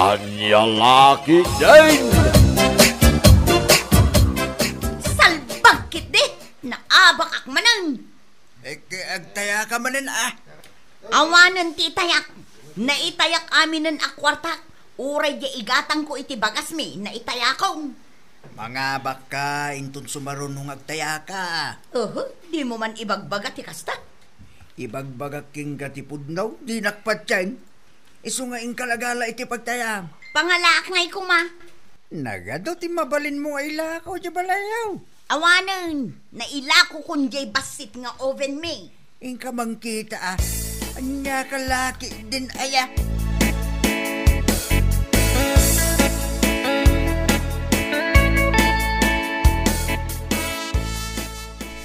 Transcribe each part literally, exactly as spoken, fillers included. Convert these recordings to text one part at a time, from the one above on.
Ania la ketdin? Salbag ketdi! Naabakak manen! Ket agtayaka manen, a? Awanen ti itayak. Naitayak aminen a kuarta. Uray diay igatangko iti bagasmi, naitayakon. Mangabakka, inton sumaruno nga agtayaka. Oho, dimo man ibagbaga ti kasta? Ibagbagak kenka ti pudno, dinak patien. Isu nga inka la gala iti pagtayam. Pangalaak ngay koma. Nagadu ti mabalinmo nga ilako diay balayyo. Awanen, nailakokon diay bassit nga ovenmi. Inka mangkita, a. Ania ka la ketdin aya?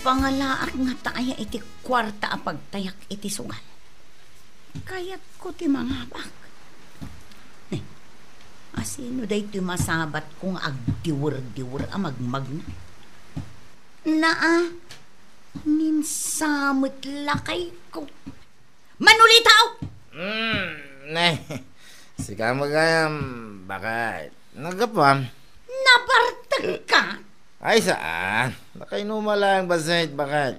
Pangalaak ngata aya iti kuarta a pagtayak iti sugal? Kayatko ti mangabak. Ne, asino daytoy masabatko nga agdiwer-diwer a magmagna? Naa, ninsamet lakayko. Manolita! Mm, ne. Sika met gayam, baket. Naggapuam? Nabartekka? Ay, saan. Nakainuma laeng bassit, baket.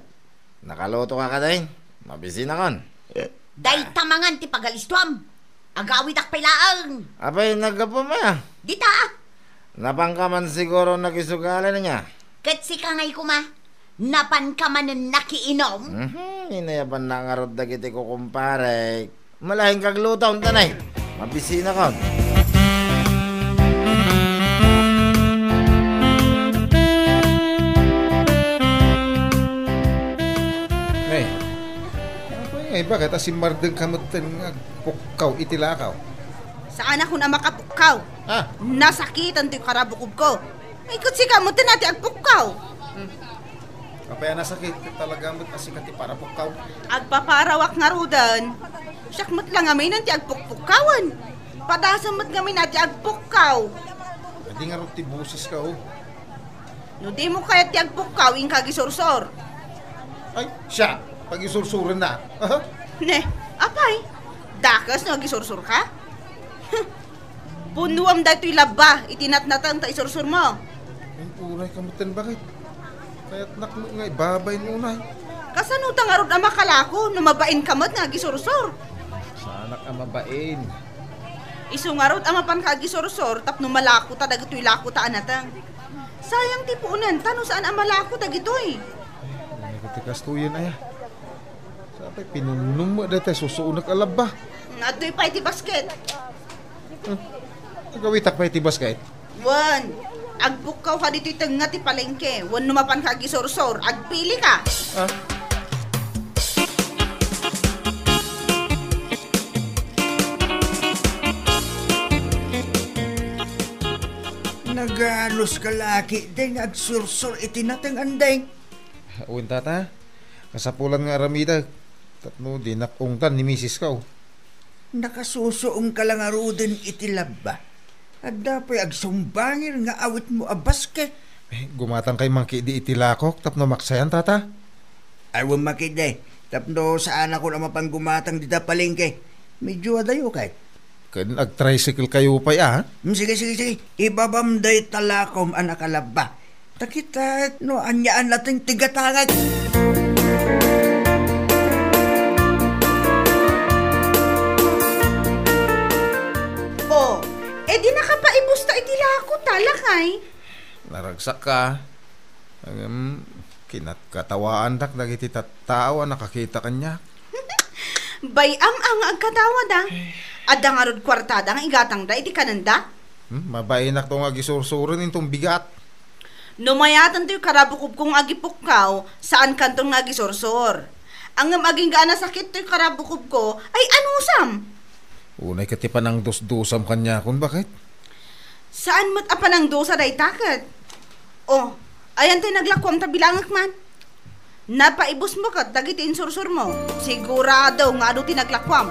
Nakalutoka kadin? Mabisinakon. Dayta mangan ti pagalistuam. Agawidak pay laeng. Apay, naggapuam aya? Dita. Napanka man siguro nakisugalan aya? Ket sika ngay koma, napanka manen nakiinom? Mhm, inayabannak ngarud dagiti kukumparek. Malaing kaglutom, tanay. Mabisinakon. Ay, apay ngay, baket a simmardengka metten nga agpukkaw iti lakaw? Saanakon a makapukkaw. Ah. Nasakitan toy karabukobko. Ay, ket sika met ti agpukkaw. Hmm. Apay a nasakit, ket talaga met a sika ti parapukkaw. Agpaparawak ngaruden. Siak met la ngamin ti agpukpukkawen. Padasem met ngamin a ti agpukkaw. Adi ngarud ti boseska, oh. No dimo kayat ti agpukkaw, inka agisursor. Ay, siak, pagisursurennak. Ne, apay? Dakes no agisursorka? Punnuam daytoy labba iti natnateng ta isursurmo. Ay, urayka metten, baket. Kayatnak met nga ibabain unay. Kasano ta ngarud a makalako no mabainka met nga agisursor? Saanak a mabain. Isu ngarud a mapanka agisursor tapno malakota dagitoy lakota a nateng. Sayang ti puonenta no saan a malako dagitoy. Ay, ti kastoyen aya. Sapay, pinunnom met dayta susuonek a labba. Adtoy pay ti basket. Hmm. Agawitak pay ti basket. Wen, agpukkawka ditoy tengnga ti palengke. Wenno mapanka agisursor, agpilika. Ah? Naganuska la ketdi nga agsursor iti nateng, Andeng. Wen, tata. Kasapulan nga aramidek tapno dinak ungtan ni misisko. Nakasusuongka la ngaruden iti labba. Adda pay agsumbangir nga awitmo a basket. Eh, gumatangkay man ketdi iti lakok tapno maksayan, tata. Ay, wen man ketdi, tapno saanakon a mapan gumatang dita palengke. Medyo adayo kay. Ken agtricycle kayo pay, a? Mm, sige, sige, sige. Ibabam dayta lakom a nakalabba. Ta kita no aniaan laeng ti gatangek. Oh, e di nakapaibusta iti lako ta, lakay. Naragsakka. Ngem, kinatkatawaandak dagiti tattao a nakakita kaniak. Bay-am a nga agkatawada. Adda ngarud kuartada nga igatangda iti kanenda? Hmm, mabainak to nga agisursuren inton bigat. No mayaten toy karabukobko nga agipukkaw, saan kanton nga agisursor. Ngem agingga a nasakit toy karabukobko, ay anusam? Unay ket ti panangdusdusam kaniakon, baket? Saan met a panangdusa dayta ket? Oh, ayan tay naglakuam ta bilangek man. Napaibusmo ket dagiti insursurmo. Sigurado nga adu ti naglakuam.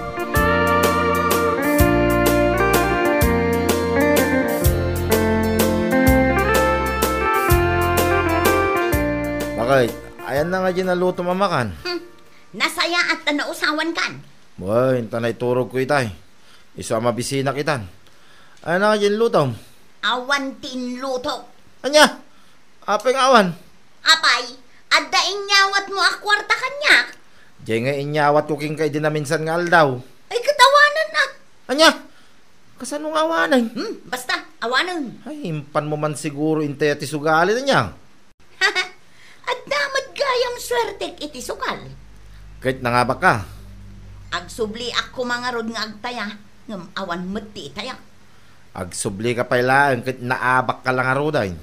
Bakit? Ayan na nga di nalutom a makan. Hmm. Nasayaat ta nausawankan. Wen, ta naiturogko itay. Isu a mabisinak itan. Ania nga inlutom? Awan ti inluto. Ania? Apay nga awan? Apay, adda inyawatmo a kuarta kaniak? Diay nga inyawatko kenka idi naminsan nga aldaw. Ay, ket awanen, a. Ania? Kasano nga awanen? Hmm, basta, awanen. Ay, impanmo man siguro intaya ti sugalin, ania? Adda met gayam suertek iti sugal. Ket nangabakka? Agsubliak koma ngarud nga agtaya, ngem awan met ti itaya. Agsublika pay laeng ket naabakka la ngaruden.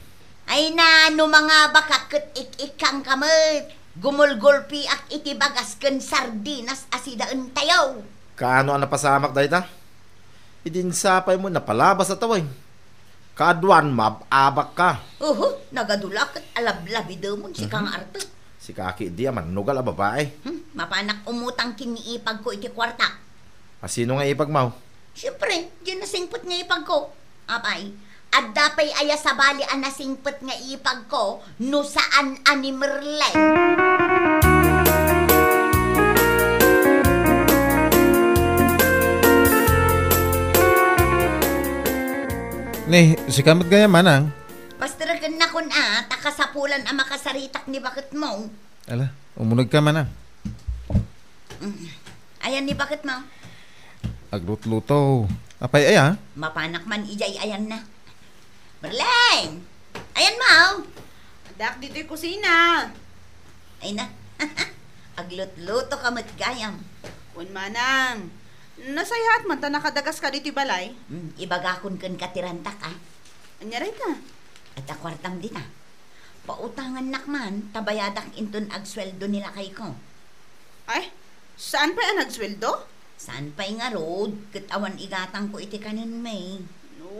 Ay na, no mangabakak ket ik-ikkangka met. Gumulgulpiak iti bagas ken sardinas a sidaentayo. Kaano a napasamak dayta? Idi insapaymo, napalabas a tawen. Kaaduan, maab-abakka. Uhu, nagadu la ket alablabidemon, sika Mhm. nga arte. Sika ketdi a mannugal a babai. Hmm, mapanak umutang ken ni ipagko iti kuarta. A, sino nga ipagmo? Siempre, diay nasingpet nga ipagko. Apay, adda pay aya sabali a nasingpet nga ipagko no saan a ni Merlin? Ni, sika met gayam, manang? Pasterekennakon a, ta kasapulan a makasaritak ni baketmo. Ala, umunegka, manang. Mm. Ayan ni baketmo? Aglutluto. Apay aya? Mapanak man idiay ayanna. Merlin! Ayanmo? Addaak ditoy kusina. Ay na. Aglutlutoka met gayam. Wen, manang. Nasayaat man ta nakadagaska ditoy balay. Mm, ibagakon kenka ti rantak, a. Ania dayta? Adda kuartam dita. Pautangannak man, ta bayadak inton agsueldo ni lakayko. Ay, saan pay a nagsueldo? Saan pay ngarud, ket awan igatangko iti kanenmi.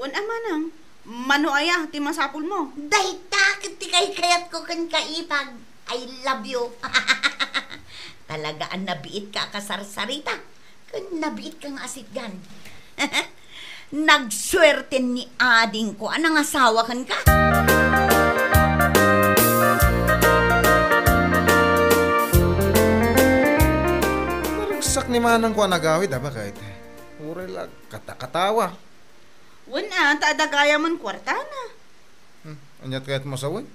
Wen a, manang, mano aya ti masapulmo? Dayta ket ti kaykayatko kenka, ipag. I love you. Talaga a nabiitka a kasarsarita. Ken nabiitka nga asitgan. Nagsuerten ni adingko a nangasawa kenka. Naragsak ni manangko a nagawid, a, baket. Uray la katakatawa. Wen a, ta adda gayam kuartana. Hmm, aniat kayatmo a sawen?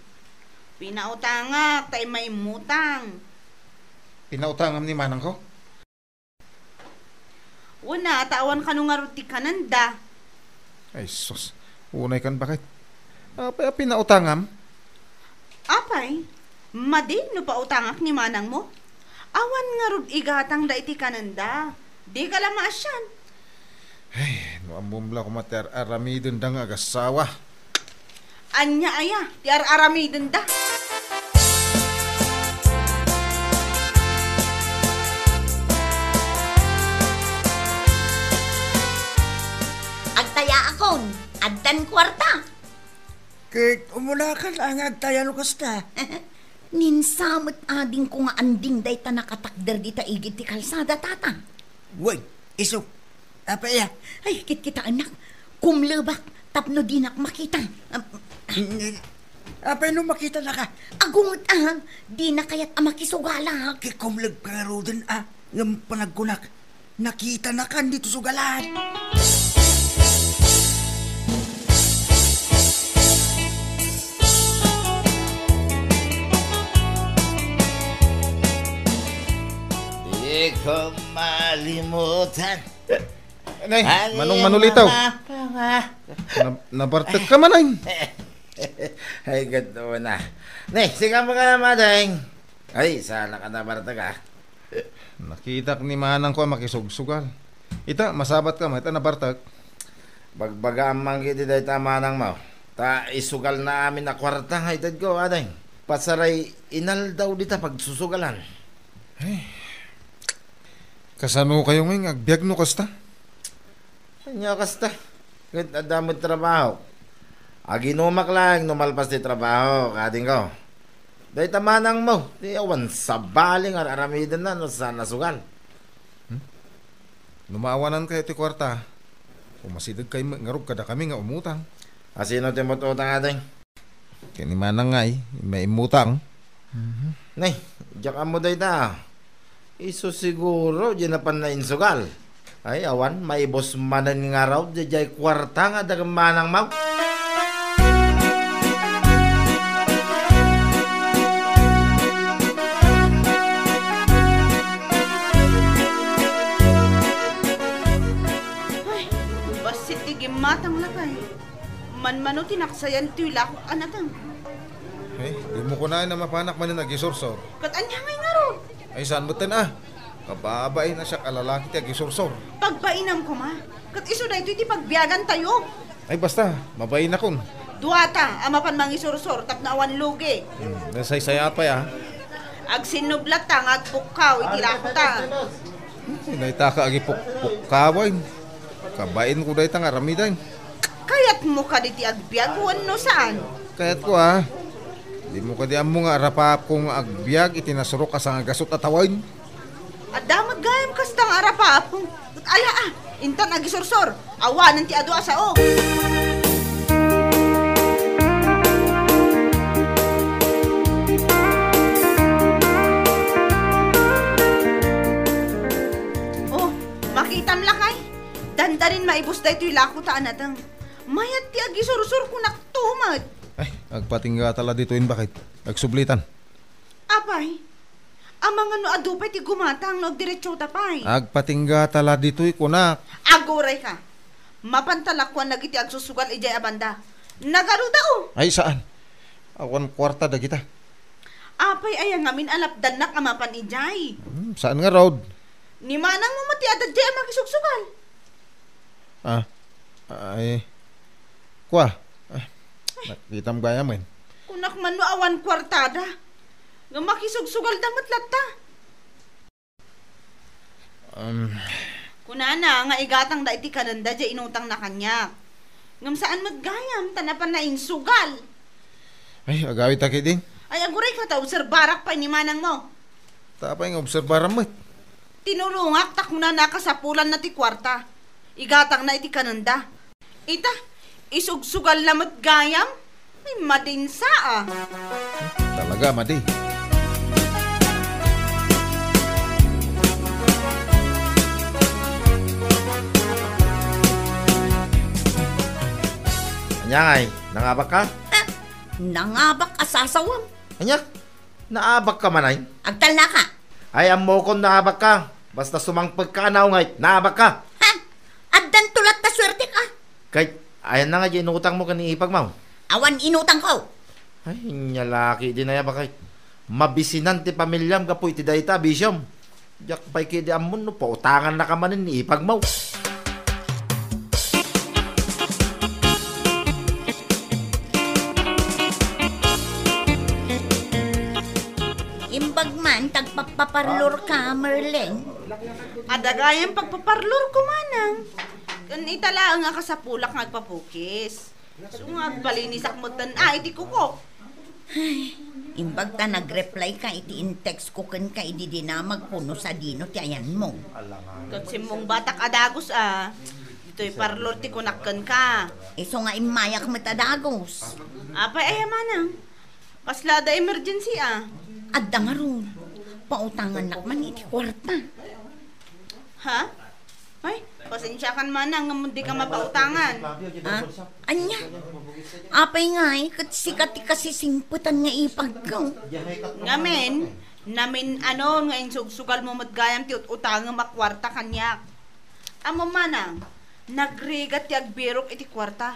Pinautangak, ta immay immutang. Pinautangam ni manangko? Wen a, ta awan kano ngarud ti kanenda. Ay, sus. Unay kan, baket. Apay a pinautangam? Apay, madi no pautangak ni manangmo? Awan ngarud igatangda iti kanenda. Dika la maasian. Ay, no ammom la koma ti ar-aramidenda nga agassawa. Ania aya ti ar-aramidenda? Agtayaakon, addan kuarta. Ket umunakan a nga agtaya no kasta. Ninsamet adingko nga anding dayta nakatakder dita igid ti kalsada, tata. Wen, isu. Apay aya? Ay, kitkitaennak. Kumlebak tapno dinak makita. Apay no makitanaka? Agunget a, dina kayat a makisugalak. Ket kumlebka ngaruden a, ngem panagkunak, nakitanakan ditoy sugalan. Di ko malimutan. Nay, Manong Manolito. Na-, nabartek ka man, ay. Ay, ganda na. Nay, sika mo ka, madeng. Ay, sana ka nabartek, ah. Nakitak ni manangko a makisugsugal. Ita, masabat ka, mayta nabartek. Bagbagaam man gidi dayta manangmo. Ta isugal na amin a kuarta nga itedko, ading. Pasaray inaldaw dita pagsusugalan. Ay. Kasano kayo ngay nga agbiag no kasta? Ania kasta? Ket adda met trabaho. Aginumak laeng no malpas ti trabaho, kadingko. Dayta manangmo, ti awan sabali nga ar-aramidenna no saan a sugal. Hmm? No maawanan kayo ti kuarta, umasideg kayo met ngarud kadakami nga umutang. A, sino ti umut-utang, ading? Ken ni manang ngay, maimmutang. Mhm. Nay, diak ammo dayta. Isu siguro, diay napan na insugal. Ay, awan, maibus manen ngarud daydiay kuarta nga adda ken manangmo. Ay, bassit ti gimmatang lakay. Manmano ti naksayan toy lakok a nateng. Ay, dimo kunaen a mapanak manen agisursor. Ket ania ngay ngarud? Ay, saan metten a? Kababain a siak a lalaki ti agisursor. Pagbainam koma. Ket isu daytoy ti pagbiagantayo. Ay, basta, mabainakon. Duata a mapan mangisursor tapno awan lugi. Hmm, nasaysayat pay a. Agsinnublatta nga agpukkaw iti lakota. Hmm, dayta ka agipukpukkawen. Kabainko dayta nga aramiden. Kayatmo kadi ti agbiag wenno saan? Kayatko a. Dimo kadi ammo nga arapaapko nga agbiag iti nasurok a sangagasut a tawen? Adda met gayam kasta nga arapaapko. Ket ala a, intan agisursor. Awanen ti adu a sao. Oh, makitam lakay. Dandanin maibus daytoy lakota a nateng. Mayat ti agisursor kunak to met. Ay, agpatinggata la ditoy, imbakit. Agsublitan. Apay, amangan no adu pay ti gumatang no agdiretsota pay. Agpatinggata la ditoy, kunak. Aguray ka. Mapanta la kuan dagiti agsusugal idiay a banda. Nagaruda, o. Ay, saan? Awan kuarta dagita. Apay aya ngamin a lapdannak a mapan idiay? Hmm, saan ngarud? Ni manangmo met ti adda idiay a makisugsugal. Ah, ay. Kua. Ah, nakitam gayam, eh. Kunak man no awan kuartada. Nga makisugsugalda met latta. Um. Kunana nga igatangda iti kanenda diay inutangna kaniak. Ngem saan met gayam ta napanna insugal. Ay, agawidta ketdin. Ay, aguray ka ta obserbarak pay ni manangmo. Ta apay nga obserbaram met? Tinulongak ta kunana kasapulanna ti kuarta. Igatangna iti kanenda. Ita, isugsugalna met gayam. Ay, madinsa a. Talaga, madi. Ania ngay, nangabakka? Ah, nangabak a sasawem. Ania? Naabakka manen? Agtalnaka. Ay, ammokon naabakka. Basta sumangpet ka a naunget, naabakka. Ha? Addanto latta suertek a. Kay, ayanna nga diay inutangmo ken ni ipagmo? Awan inutangko. Ay, nia la ketdin aya, bakit? Mabisinan ti pamiliam gapu iti dayta a bisiom. Diak pay ketdi ammon no pautangannaka manen ni ipagmo. Imbag man ta agpagpaparlor ka, Merlin. Adda gayam pagpaparlor ko, manang. Ken ita laeng a kasapulak nga agpapukis. So nga agpalinisak metten a iti kuko. Ay, imbag ta nag-reply ka iti in-text ko kenka idi dinamagko no sadino ti ayanmo. Ket simmungbatak a dagus a. Ditoy parlor ti kunak kenka. Isu nga immayak met a dagus. Apay aya manang? Kasla adda emergency a. Adda ngarud. Pautangannak man iti kuarta. Ha? Ay, pasensiakan manang ngem dika mapautangan. Ah, ania? Apay ngay, ket sika ti kasisingpetan nga ipagko. Ngamin, namin-anon nga insugsugalmo met gayam ti ut-utangem a kuarta kaniak. Ammom manang, nagrigat ti agbirok iti kuarta.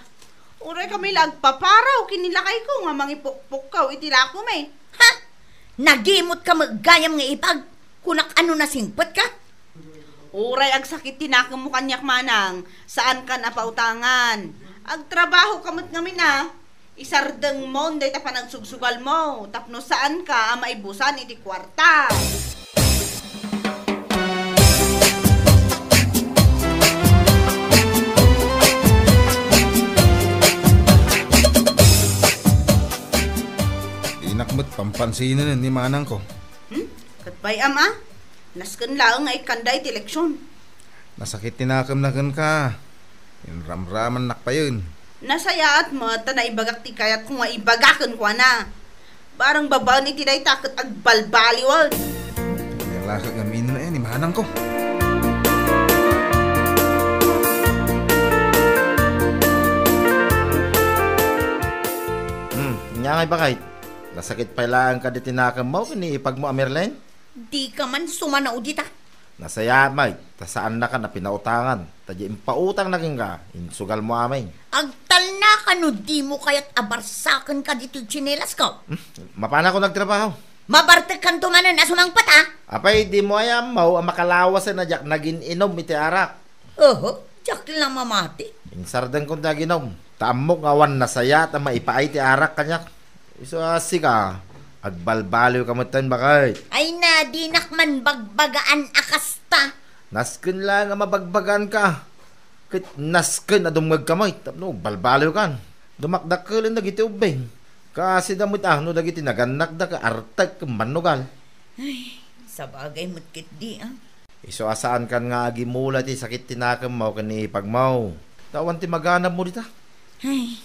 Uray kami la agpaparaw ken ni lakayko nga mangipukpukkaw iti lakomi. Ha? Nagimot ka met gayam nga ipag? Kunak a no nasingpet ka? Uray agsakit ti nakemmo kaniak manang, saan kan a pautangan. Agtrabaho ka met ngamin a. Isardengmon dayta panagsugsugalmo tapno saan ka a maibusan iti kuarta. Dinak met pampansinen ni manangko. Hmm? Ket bay-am a? Nasken laeng nga ikkanda iti leksion. Nasakit ti nakemna kenka. Inramramannak payen. Nasayaat met ta naibagak ti kayatko nga ibaga kenkuana. Barang babaen iti dayta ket agbalbaliwen. Nalaka ngamin na yan, imanang ko. Ay, bakit? Nasakit pay laeng kadi ti nakemmo ken ni ipagmo a Merlin? Dika man sumanao dita. Nasayaat met, ta saannakan a pinautangan. Ta di impautang na kenka, insugalmo amin. Agtalnaka no dimo kayat a barsaken kaditoy tsinelasko. Hmm, mapanakon agtrabaho. Mabartekkanto manen a sumangpet, a? Apay, dimo aya ammo a makalawasen a diak nagin-inom iti arak? Oho, diak la mamati. Insardengkon ti aginom. Ta ammok nga awan nasayaat a maipaay ti arak kaniak. Isu a sika, agbalbaliwka metten, bakit? Ay na, dinak man bagbagaan a kasta. Nasken laeng a mabagbagaanka. Ket nasken a dumngegka met tapno balbaliwkan. Dumakdakkelen dagiti ubbing. Kaasida met a no dagiti nagannakda ket artek ken mannugal. Ay, sabagay met ketdi, a. Isu a saankan nga agimula ti sakit ti nakemmo ken ni ipagmo. Ta awan ti maganabmo dita. Ay,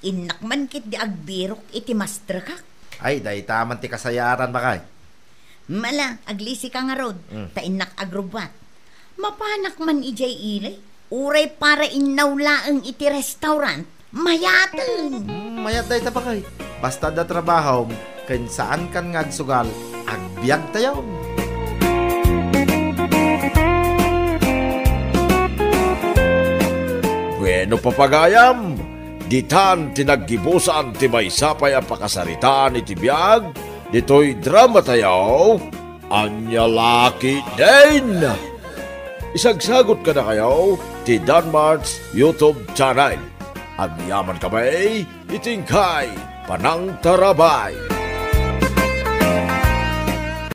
innak man ketdi agbirok iti mastrekak. Ay, dayta man ti kasayaatan, bakit? Mala, aglisika ngarud, Mm. ta innak agrubbuat. Mapanak man idiay ili, uray para innaw laeng iti restaurant, mayaten. Hmm, mayat dayta, bakit? Basta adda trabahom, ken saankan nga agsugal, agbiagtayon. Bueno, papagayam, ditan ti naggibusan ti maysa pay a pakasaritaan iti biag ditoy dramatayo, Ania La Ketdin. Isagsagot kadakayo ti Danmart's YouTube channel. Agyaman kami iti inkay panangtarabay.